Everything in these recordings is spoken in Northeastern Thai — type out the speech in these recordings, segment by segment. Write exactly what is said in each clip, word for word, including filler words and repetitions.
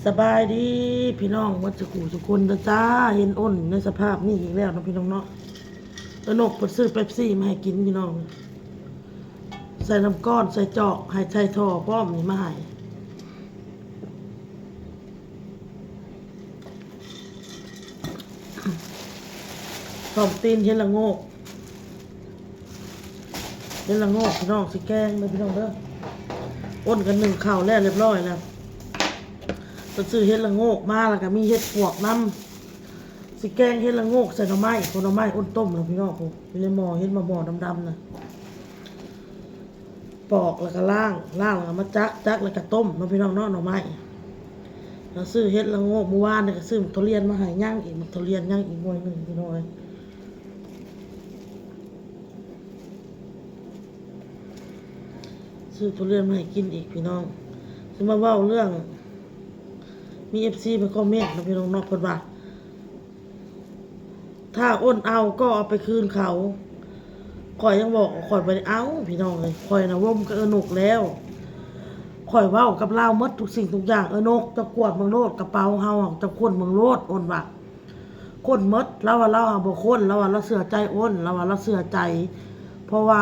สบายดีพี่น้องหมดสุขุสุคนเด้อจ้า เห็นอ้นในสภาพนี้อีกแล้วเนาะพี่น้องเนาะ เอื้อนกเพิ่นซื้อเป๊ปซี่มาให้กินพี่น้อง ใส่น้ำก้อน ใส่จอก ให้ใส่ท่อพร้อมนี่มาให้ สองตีนเห็ดละโงก เห็ดละโงกพี่น้องสิแกงเด้อพี่น้องเด้อ อ้นกันนึ่งข้าวแล้วเรียบร้อยแล้ว ก็ซื้อเห็ดละโงกมา แล้วก็มีเห็ดปวกนำ สิแกงเห็ดละโงกใส่หน่อไม้ พวกหน่อไม้อ้นต้มแล้วพี่น้อง พวกอยู่ในหม้อ เห็นบ่ หม้อดำๆนะ ปอกแล้วก็ล้าง ล้างแล้วก็มาจัก จักแล้วก็ต้มเนาะพี่น้องเนาะ หน่อไม้ แล้วซื้อเห็ดละโงก มื้อวานนี่ก็ซื้อหมากทุเรียนมาให้ ยังอีก หมากทุเรียนยังอีกหน่วยหนึ่งพี่น้องเอ้ย ซื้อทุเรียนมาให้กินอีกพี่น้อง สิมาเว้าเรื่อง มีเอฟซีไปคอมเมนต์นะพี่น้องเนาะ เพิ่นว่า ถ้าอ้นเอาก็เอาไปคืนเขา ข้อยยังบอกว่าข้อยบ่ได้เอา พี่น้องเอ้ย ข้อยนะเว้ากับเอื้อนกแล้ว ข้อยเว้ากับลาวหมดทุกสิ่งทุกอย่าง เอื้อนก เจ้ากวาดเบิ่งโลด กระเป๋าเฮา เจ้าค้นเบิ่งโลด อ้นว่า ค้นหมด ลาวว่าลาวหาบ่ค้น ลาวว่าลาวเชื่อใจอ้น ลาวว่าลาวเชื่อใจ เพราะว่า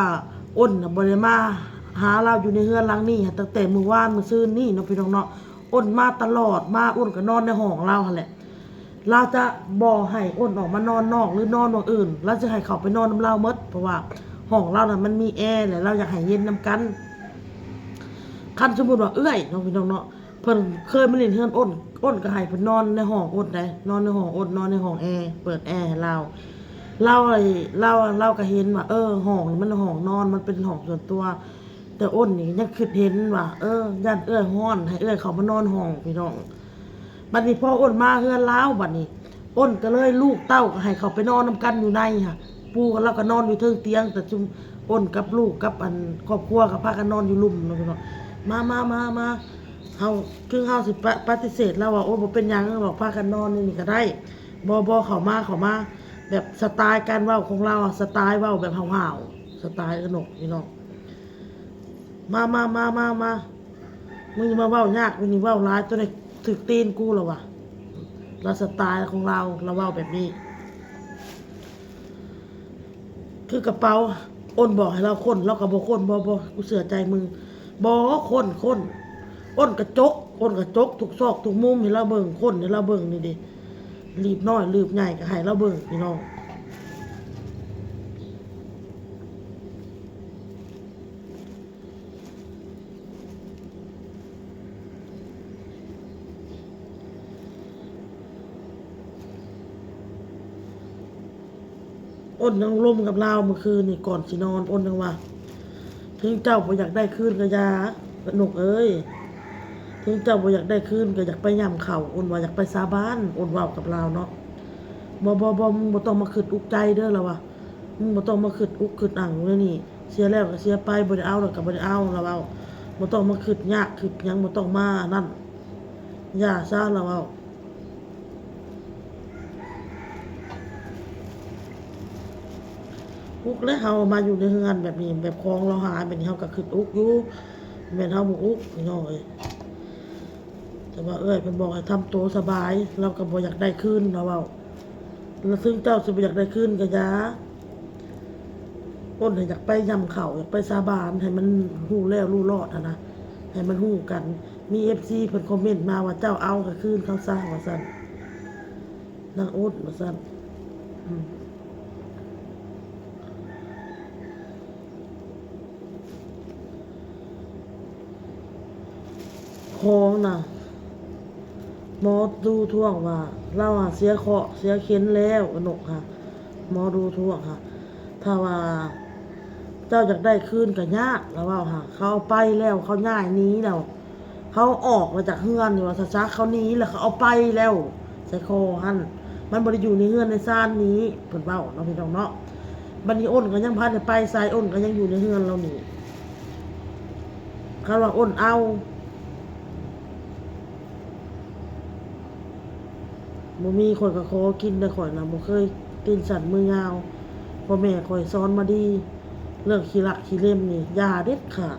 อ้นน่ะบ่ได้มาหาลาวอยู่ในเฮือนหลังนี้ ตั้งแต่มื้อวานมื้อซืนนี้เนาะพี่น้องเนาะ อ้นมาตลอด มาอ้นก็นอนในห้องลาวหั่นแหละ ลาวจะบ่ให้อ้นออกมานอนนอกหรือนอนหม่องอื่น ลาวจะให้เข้าไปนอนนำลาวหมด เพราะว่าห้องลาวน่ะมันมีแอร์ และลาวอยากให้เย็นนำกัน คันสมมุติว่าเอื้อยเนาะพี่น้องเนาะ เพิ่นเคยมาเล่นเฮือนอ้น อ้นก็ให้เพิ่นนอนในห้องอ้นได้ นอนในห้องอ้น นอนในห้องแอร์ เปิดแอร์ให้ลาว ลาวไอ้ ลาว ลาวก็เห็นว่า เออ ห้องนี่มันห้องนอน มันเป็นห้องส่วนตัว แต่อ้นนี่ยังคิดเห็นว่า เออ ย่านเอื้อยฮ้อน ให้เอื้อยเข้ามานอนห้องพี่น้อง บัดนี้พออ้นมาเฮือนลาวบัดนี้ อ้นก็เลยลูกเต้าก็ให้เข้าไปนอนนำกันอยู่ในหั่น ปู่กับลาวก็นอนอยู่เทิงเตียง แต่ซุมอ้นกับลูกกับอันครอบครัวก็พากันนอนอยู่ลุ่มเนาะพี่น้อง มา มา มา มา เฮา ถึงเฮาสิปะ ปฏิเสธลาวว่า โอ้ บ่เป็นหยังหรอก พากันนอนอยู่นี่ก็ได้ บ่ บ่ เข้ามา เข้ามา แบบสไตล์การเว้าของลาวอะ สไตล์เว้าแบบห้าวๆ สไตล์เอื้อนกพี่น้อง มา มา มา มา มา มึงอย่ามาเว้ายาก มึงนี่เว้าหลาย ตัวนี้ถืกตีนกูแล้ววะ ลาวสไตล์ของลาว ลาวเว้าแบบนี้ คือกระเป๋า อ้นบอกให้ลาวค้น ลาวก็บ่ค้น บ่ บ่ กูเชื่อใจมึง บ่ ค้น ค้น อ้นกระจก อ้นกระจกทุกซอกทุกมุมให้ลาวเบิ่ง ค้นให้ลาวเบิ่งนี่เด้ หลีบน้อยหลีบใหญ่ก็ให้ลาวเบิ่งพี่น้อง อ้นยังลมกับลาวเมื่อคืนนี่ก่อนสินอน อ้นยังว่า ถึงเจ้าบ่อยากได้คืนก็อย่า นกเอ้ย ถึงเจ้าบ่อยากได้คืนก็อยากไปย่ำข้าว อ้นว่าอยากไปสาบาน อ้นเว้ากับลาวเนาะ บ่ บ่ บ่ มึงบ่ต้องมาคิดอุกใจเด้อ ลาวว่า มึงบ่ต้องมาคิดอุกคิดอั้งอยู่ในนี่ เสียแล้วก็เสียไป บ่ได้เอาแล้วก็บ่ได้เอา ลาวเว้า บ่ต้องมาคิดยากคิดหยัง บ่ต้องมานั่น อย่าซะ ลาวเว้า อุกแล้วเฮามาอยู่ในเฮือนแบบนี้ แบบของลาวหายแบบนี้ เฮาก็คิดอุกอยู่ แม่นเฮาบ่อุกพี่น้องเอ้ย แต่ว่าเอื้อยเพิ่นบอกให้ทำตัวสบาย ลาวก็บ่อยากได้คืน ลาวเว้า แล้วถึงเจ้าสิบ่อยากได้คืนก็อย่า อ้นน่ะอยากไปย่ำข้าว อยากไปสาบาน ให้มันฮู้แล้วฮู้รอดหั้นนะ ให้มันฮู้กัน มีเอฟซีเพิ่นคอมเมนต์มาว่า เจ้าเอาก็คืนเขาซะ ว่าซั่น นางอ้น ว่าซั่น อืม ของน่ะ หมอดูทวงว่า ลาวอะเสียเคราะห์เสียเข็ญแล้ว นกค่ะ หมอดูทวงค่ะ ถ้าว่าเจ้าอยากได้คืนก็ยาก ลาวเว้าค่ะ เขาเอาไปแล้ว เขาย้ายหนีแล้ว เขาออกมาจากเฮือนนี่ว่าซะ เขาหนีแล้ว เขาเอาไปแล้ว ใส่คอหั่น มันบ่ได้อยู่ในเฮือนในซานนี้ เพิ่นเว้าเนาะพี่น้องเนาะ บัดนี้อ้นก็ยังบ่ทันได้ไปไส อ้นก็ยังอยู่ในเฮือนลาวนี่ คันว่าอ้นเอา บ่มี ข้อยก็ขอกินเด้อ ข้อยน่ะบ่เคยตีนสั้นมือยาว พ่อแม่ข้อยสอนมาดี เรื่องขี้ลักขี้เล็มนี่อย่าเด็ดขาด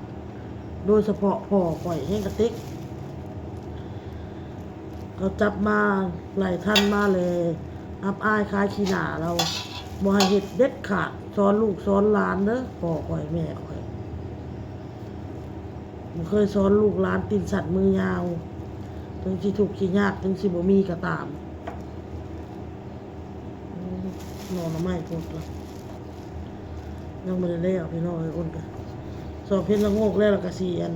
โดยเฉพาะพ่อข้อยแฮงกะเต็ก เขาจับมาไล่ทันมาเลย อับอายขายขี้หน้าเรา บ่ให้เฮ็ดเด็ดขาด สอนลูกสอนหลานเด้อ พ่อข้อยแม่ข้อย บ่เคยสอนลูกหลานตีนสั้นมือยาว ถึงสิทุกข์สิยาก ถึงสิบ่มีก็ตาม อืม หน่อหน่อไม้โพดละ ยังบ่ได้แล้วพี่น้องเอ้ย อ้นกะ สอบเฮ็ดละโงกแล้ว แล้วกะสิ อัน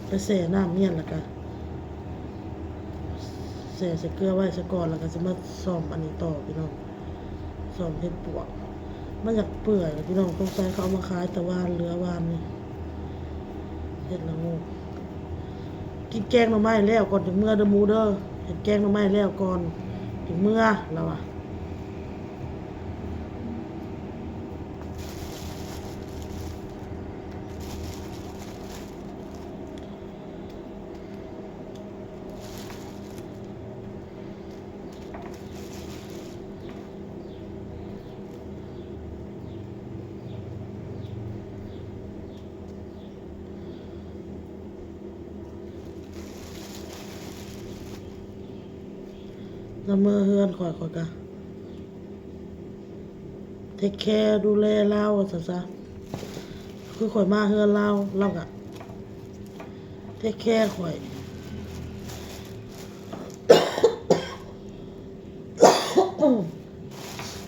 ไปแช่น้ำเย็น แล้วกะ แช่ใส่เกลือไว้ซะก่อน แล้วกะสิมาซ่อมอันนี้ต่อพี่น้อง ซ่อมเฮ็ดปวก มันอยากเปื่อยแล้วพี่น้อง สงสัยเขาเอามาขายแต่วาน เหลือวานนี่ เฮ็ดละโงก กินแกงหน่อไม้แล้วก่อนจึงเมือเด้อหมู่เด้อ เฮ็ดแกงหน่อไม้แล้วก่อนจึงเมือ แล้วอะ แล้วเมือเฮือนข้อย ข้อยกะ take care ดูแลลาวว่าซั่นซะ คือข้อยมาเฮือนลาว ลาวกะ take care ข้อย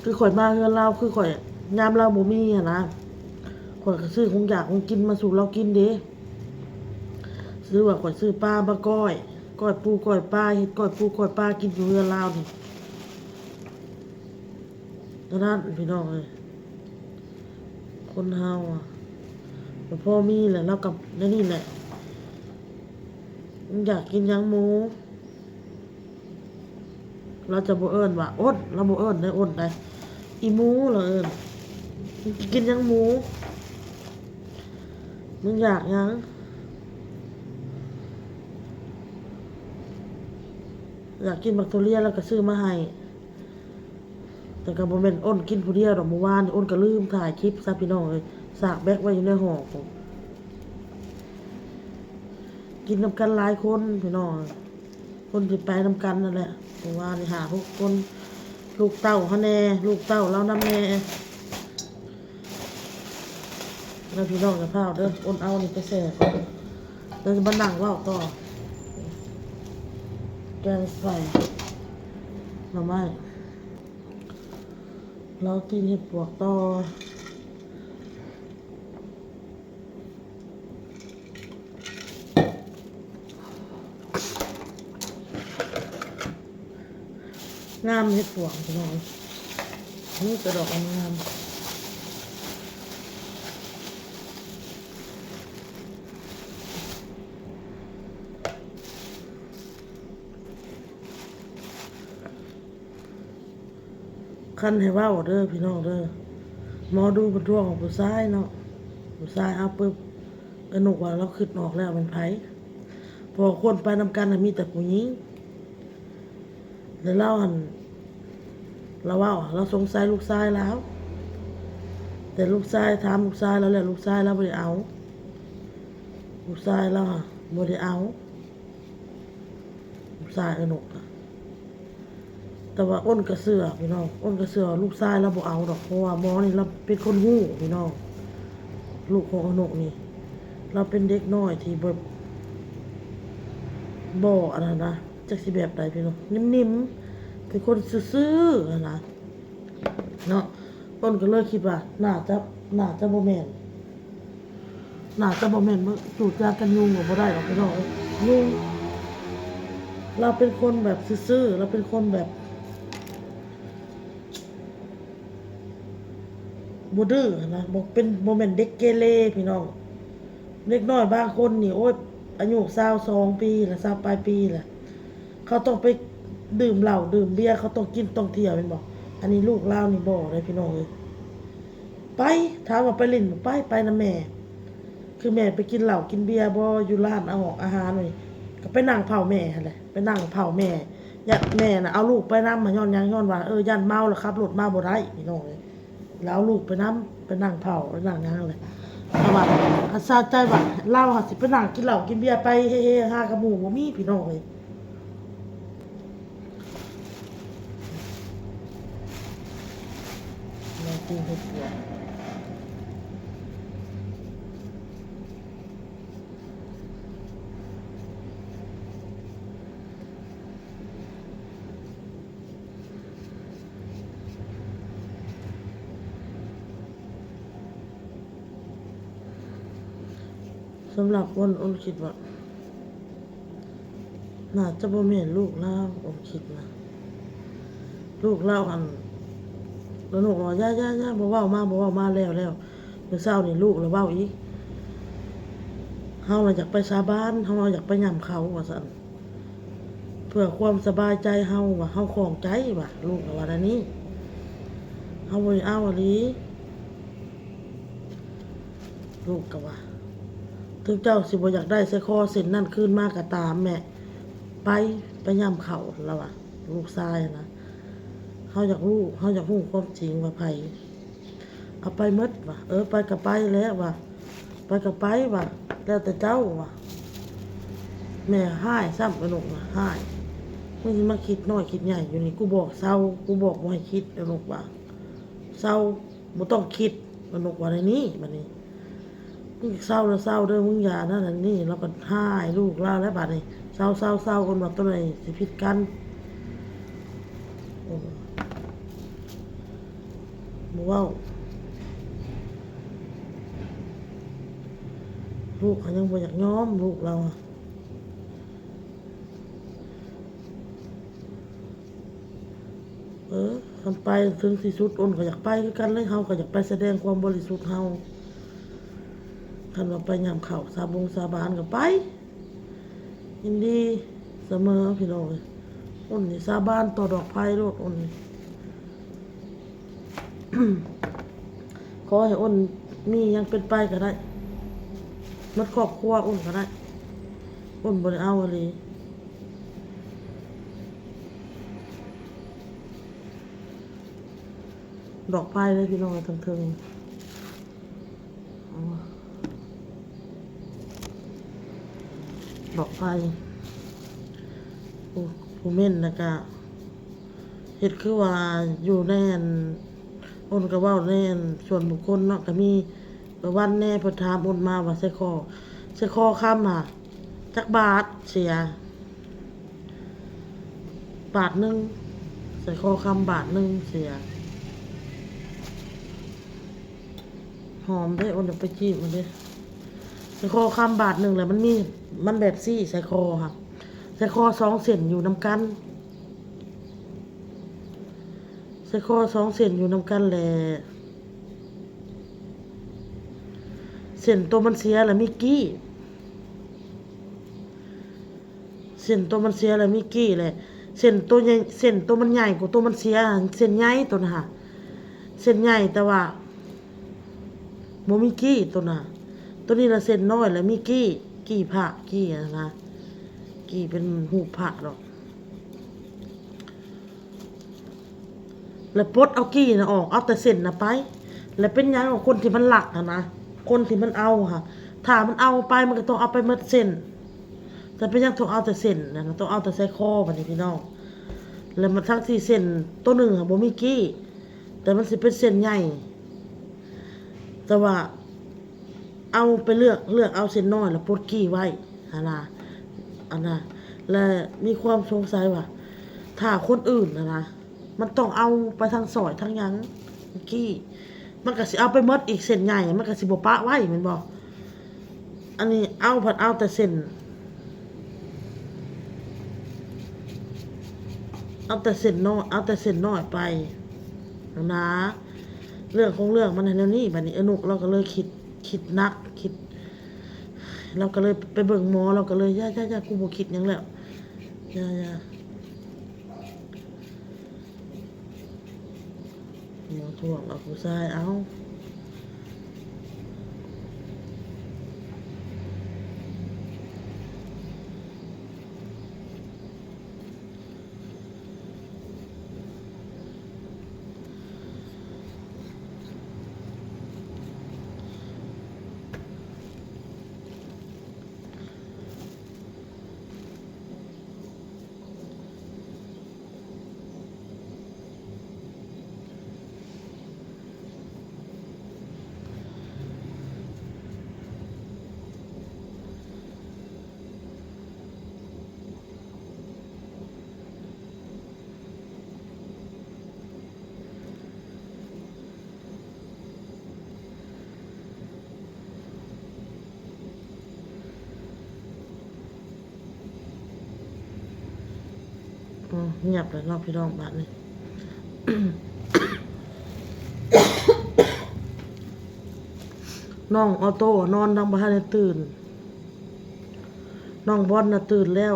คือข้อยมาเฮือนลาว คือข้อย ยามลาวบ่มีหั้นนะ ข้อยกะซื้อของอยากของกินมาสู่ลาวกินเด้ ซื้อว่าข้อยซื้อปลามาก้อย ก้อยปูก้อยปลา เฮ็ดก้อยปูก้อยปลากินอยู่เฮือนลาวนี่ เท่านั้นพี่น้องเอ้ย คนเฮาอะ บ่พอมีแหละ ลาวกะแนวนี้แหละ มันอยากกินหยังหมู่ ลาวจะบ่เอิ้นว่าอ้น ลาวบ่เอิ้นได้อ้นได้ อีหมู่ลาวเอิ้น มึงกินหยังหมู่ มึงอยากหยัง อยากกินบักทุเรียนลาวกะซื้อมาให้ แต่กะบ่แม่นอ้นกินผู้เดียวดอก เมื่อวานนี่อ้นกะลืมถ่ายคลิปซะพี่น้องเอ้ย ซากแบกไว้อยู่ในห้องพู้น กินนำกันหลายคนพี่น้อง คนที่ไปนำกันนั่นแหละ เมื่อวานนี่ห้าหกคน ลูกเต้าเฮาแน่ ลูกเต้าลาวนำแน่ แล้วพี่น้องอย่าพลาดเด้อ อ้นเอานี่ไปแช่ก่อน แล้วจะมานั่งเว้าต่อ แกงใส่หน่อไม้ ลาวกินเฮ็ดปวกต่อ งามเฮ็ดปวกพี่น้อง นี่กระดอกงาม คันให้เว้าเด้อพี่น้องเด้อ หมอดูเพิ่นทวงของผู้ชายเนาะ ผู้ชายเอาปึ๊บ กะนึกว่าลาวคิดออกแล้วเป็นไผ เพราะคนไปนำกันน่ะมีแต่ผู้หญิง แล้วลาวหั่น ลาวเว้า ลาวสงสัยลูกชายลาว แต่ลูกชาย ถามลูกชายลาวแล้ว ลูกชายลาวบ่ได้เอา ลูกชายลาวบ่ได้เอา ลูกชายเอื้อยนกน่ะ แต่ว่าอ้นกะเชื่อพี่น้อง อ้นกะเชื่อว่าลูกชายลาวบ่เอาดอก เพราะว่าหมอนี่ลาวเป็นคนฮู้พี่น้อง ลูกของเอื้อยนกนี่ ลาวเป็นเด็กน้อยที่แบบ บ่อันนั้นนะ จักสิแบบใดพี่น้อง นิ่มๆ เป็นคนซื่อๆ หั้นนะ เนาะ อ้นกะเลยคิดว่า น่าจะ น่าจะบ่แม่น น่าจะบ่แม่น มันจูดจากันยุ่งกะบ่ได้ดอกพี่น้องเอ้ย ยุ่ง ลาวเป็นคนแบบซื่อๆ ลาวเป็นคนแบบ บ่ดื้อหั้นนะ บ่เป็น บ่แม่นเด็กเกเรพี่น้อง เด็กน้อยบางคนนี่ โอ๊ย อายุซาวสองปีละ ซาวปลายปีละ เขาต้องไปดื่มเหล้าดื่มเบียร์ เขาต้องกินต้องเที่ยวแม่นบ่ อันนี้ลูกลาวนี่บ่ได้พี่น้องเอ้ย ไป ถามว่าไปหลิ้นบ่ ไป ไปนำแม่ คือแม่ไปกินเหล้ากินเบียร์บ่ อยู่ร้านอาหารอาหารนี่ กะไปนั่งเฝ้าแม่หั้นแหละ ไปนั่งเฝ้าแม่ ย่านแม่น่ะเอาลูกไปนำ ย้อนหยัง ย้อนว่า เออ ย่านเมาแล้วขับรถมาบ่ได้พี่น้องเอ้ย แล้วเอาลูกไปนำ ไปนั่งเฝ้า ไปนั่งหยังหั้นแหละ แต่ว่า อันสะใจว่า ลาวหั้นสิไปนั่งกินเหล้ากินเบียร์ไปเฮๆ ฮากับหมู่บ่มีพี่น้องเอ้ย เฮ็ดบวก สำหรับอ้น อ้นคิดว่า น่าจะบ่แม่นลูกลาว อ้นคิดนะ ลูกลาวอัน แล้วลูกว่า "อย่า อย่า อย่า บ่เว้ามา บ่เว้ามา แล้ว แล้ว" มื้อเช้านี่ลูกแล้วเว้าอีก "เฮาน่ะอยากไปสาบาน เฮาอยากไปย่ำเขา" ว่าซั่น เพื่อความสบายใจเฮา ว่าเฮาข้องใจ ว่า ลูกก็ว่าแนวนี้ เฮาบ่ได้เอาอีหลี ลูกก็ว่า "ถึงเจ้าสิบ่อยากได้สร้อยคอเส้นนั้นคืนมาก็ตามแม่ ไป ไปย่ำเขา" ลาวว่า ลูกชายนะ "เฮาอยากรู้ เฮาอยากรู้ความจริงว่าไผ เอาไปหมด" ว่า "เออ ไปก็ไปแล้ว" ว่า "ไปก็ไป" ว่า "แล้วแต่เจ้า" ว่า แม่ฮ้ายซ้ำ กะนกว่า "ฮ้าย มึงสิมาคิดน้อยคิดใหญ่อยู่นี่ กูบอกเซา กูบอกบ่ให้คิด" กะนกว่า "เซา บ่ต้องคิด" กะนกว่าในนี้ บัดนี้ "มึงเซาแล้วเซาเด้อ มึงอย่านั่นอันนี้" แล้วก็ฮ้ายลูกลาวแล้วบัดนี้ "เซา เซา เซา" คนว่าตัวไหนสิผิดกัน โอ้ บ่เว้า ลูกเขายังบ่อยากยอม ลูกลาวอะ เออ คันไปถึงที่สุด อ้นก็อยากไปคือกันเลย เฮาก็อยากไปแสดงความบริสุทธิ์เฮา คันว่าไปย่ำเขาสาบงสาบานก็ไป ยินดีเสมอพี่น้องเอ้ย อ้นนี่สาบานต่อดอกไผ่โลด อ้นนี่ ขอให้อ้นมีหยังเป็นไปก็ได้ หมดครอบครัวอ้นก็ได้ อ้นบ่ได้เอาอีหลี ดอกไผ่เลยพี่น้องเอ้ย เทิงๆ อ๋อ ดอกไผ่ ผู้ ผู้เม่นน่ะกะ เฮ็ดคือว่าอยู่ในอัน อ้นก็เว้าในอันส่วนบุคคลเนาะ ก็มี เมื่อวันแน่เพิ่นถามอ้นมาว่า "สร้อยคอ สร้อยคอคำหาจักบาทเสีย" "บาทหนึ่ง" สร้อยคอคำบาทหนึ่งเสีย หอมเด้ อ้นอยากไปจีบมันเด้ สร้อยคอคำบาทหนึ่งแหละ มันมี มันแบบซี่ สร้อยคอค่ะ สร้อยคอสองเส้นอยู่นำกัน สร้อยคอสองเส้นอยู่นำกันแหละ เส้นตัวมันเสียแหละมีกี้ เส้นตัวมันเสียแหละมีกี้แหละ เส้นตัวใหญ่ เส้นตัวมันใหญ่กว่าตัวมันเสีย เส้นใหญ่ตัวน่ะค่ะ เส้นใหญ่แต่ว่า บ่มีกี้ตัวน่ะ ตัวนี้ละเส้นน้อยและมีกี้ กี้พระ กี้อะนะ กี้เป็นรูปพระดอก แล้วปลดเอากี้น่ะออก เอาแต่เส้นน่ะไป แล้วเป็นหยังว่าคนที่มันลักหั้นนะ คนที่มันเอาค่ะ ถ้ามันเอาไปมันก็ต้องเอาไปหมดเส้น แต่เป็นหยังต้องเอาแต่เส้นน่ะนะ ต้องเอาแต่สร้อยคอบัดนี้พี่น้อง แล้วมันทั้งที่เส้นตัวหนึ่งอะบ่มีกี้ แต่มันสิเป็นเส้นใหญ่ แต่ว่าเอาไปเลือก เลือกเอาเส้นน้อยแล้วปลดกี้ไว้หั้นนะ อันนะ และมีความสงสัยว่า ถ้าคนอื่นน่ะนะ มันต้องเอาไปทั้งสร้อยทั้งหยังกี้ มันก็สิเอาไปหมดอีกเส้นใหญ่ มันก็สิบ่ปะไว้แม่นบ่ อันนี้เอาผัดเอาแต่เส้น เอาแต่เส้นน้อย เอาแต่เส้นน้อยไปนะ เรื่องของเรื่องมันแนวนี้ บัดนี้อนุกเราก็เลยคิด คิดหนัก คิด เราก็เลยไปเบิ่งหมอ เราก็เลย "อย่า อย่า อย่า กูบ่คิดหยังแล้ว อย่า อย่า" หมอถ่วงเอาผู้ชายเอา อืม เงียบแล้วเนาะพี่น้อง บาดนี้ น้องออโต้นอนดังบ่ทันได้ตื่น น้องบอลน่ะตื่นแล้ว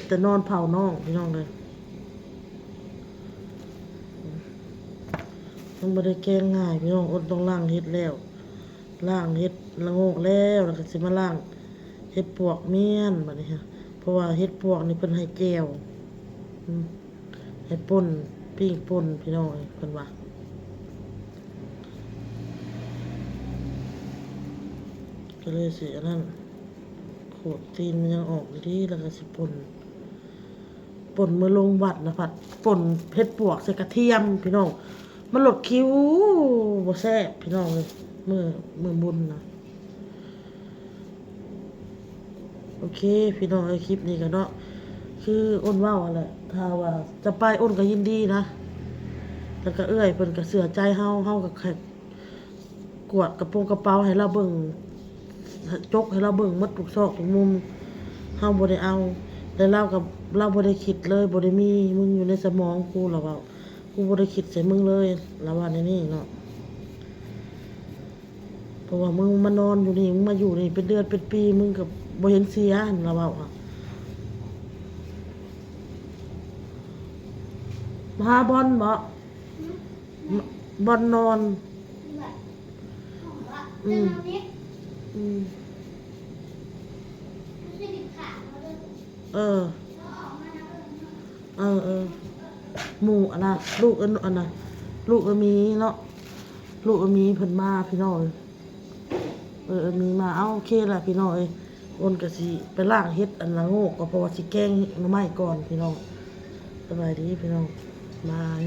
แต่นอนเฝ้าน้องพี่น้องเลย มันบ่ได้แกงง่ายพี่น้อง อ้นต้องล้างเห็ดแล้ว ล้างเห็ดละโงกแล้ว แล้วก็สิมาล้างเห็ดปวกเมียนบัดนี้ฮะ เพราะว่าเห็ดปวกนี่เพิ่นให้แจ่ว อืม ให้ป่น ปิ้งป่นพี่น้องเอ้ย เพิ่นว่า ก็เลยสิอันนั้น โขดตีนมันยังออกอยู่ดี แล้วก็สิป่น ป่นมื้อลงวัดนะพัด ป่นเห็ดปวกใส่กระเทียมพี่น้อง มันลดคิว บ่แซ่บพี่น้องเอ้ย มื้อ มื้อบุญนะ โอเค พี่น้องเอ้ย คลิปนี้ก็เนาะ คืออ้นเว้าหั่นแหละ ถ้าว่าจะไปอ้นก็ยินดีนะ แล้วก็เอื้อยเพิ่นก็เชื่อใจเฮา เฮาก็แค่กวาดกระโปรงกระเป๋าให้ลาวเบิ่ง จกให้ลาวเบิ่งหมดทุกซอกทุกมุม เฮาบ่ได้เอา แล้วลาวก็ ลาวบ่ได้คิดเลย บ่ได้มีมึงอยู่ในสมองกู ลาวเว้า กูบ่ได้คิดใส่มึงเลย ลาวว่าแนวนี้เนาะ เพราะว่ามึงมานอนอยู่นี่ มึงมาอยู่นี่เป็นเดือนเป็นปี มึงก็บ่เห็นเสีย หั่นล่ะเว้าอะ มาหาบอลบ่ บอลนอน อืม อืม เออ เออ เออ หมู่อันน่ะ ลูกเอิ้นอันน่ะ ลูกเอิ้นมีเนาะ ลูกเอิ้นมีเพิ่นมาพี่น้องเอ้ย เออ เอิ้นมีมา เอ้า โอเคล่ะพี่น้องเอ้ย อ้นก็สิไปล้างเห็ดอันละโงกก็ เพราะว่าสิแกงหน่อไม้ก่อนพี่น้อง สบายดีพี่น้อง บาย